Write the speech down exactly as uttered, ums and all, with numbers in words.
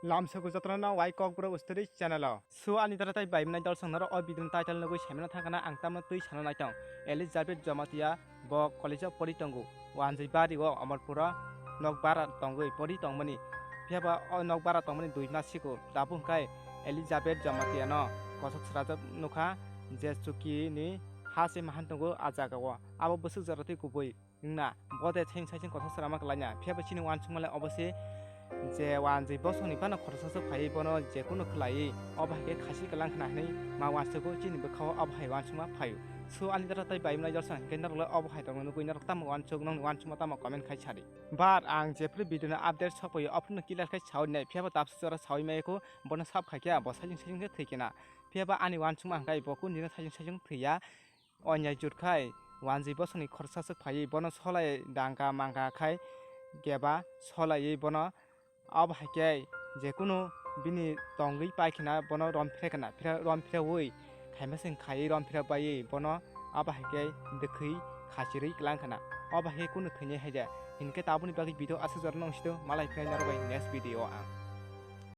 Lamsogo jotono no wai Kokborok Story channel o. So ani dara tai bai mwnai dol song naro o video ni title nugui saimano thangkana ang tamno twi sana naitong. Elizabeth Jamatia bo college o pori tongo. Wanjwi bari o Amarpura nok bara tongwi pori tongmani. Phiya ba o nok bara tongmani dui mas sigo. Tabuk hwnkhe Elizabeth Jamatia no kosok srajak nukha je chuki ni ha se mahan tongo a jaga o. Abo bwswk jora twi kubui. Wngna, bo de seng saichung kothok srama kwlaina, phiya bo chini uansukma le obo se je uanjwi bosongni phano khoroksa se phaiwi bono je kunu khlaiwi, obo hai khe khasi kwlang khna hinwi ma uansugo chini bwkha o obo hai uansukma phaio. So ani dara tai bai mwnai jolsa hinkhe norok le obo hai tongno nugui norok tamo uansuk nongni uansukma tamo comment khai sadi. But ang jephru video no update sok paio ophru no clear khai sawi nai, phiya bo tapsa jora sawi maya kho bono sab khai khe bo saichung saichung khe thwi khe na. Phiya ba ani uansukma hwnkhe bo kunu dino saichung saichung thwi ya. Onyai jut khai, uanjwi bosongni khoroksa swk phaiwi bono solai dangka mangka khai keba solaiwi bono abo hai khe je kunu bini tongwi pai khna bono rom phre khna, phre-, rom phrewi khaima seng khaiwi rom phre baiwi bono abo hai khe dwkhwi khachirwi klang khna. Abo hai khe kunu thwinai hai ja. Hinkhe tabukni bagwi video aswk jora nung sito malai phai narwbai next video o ang.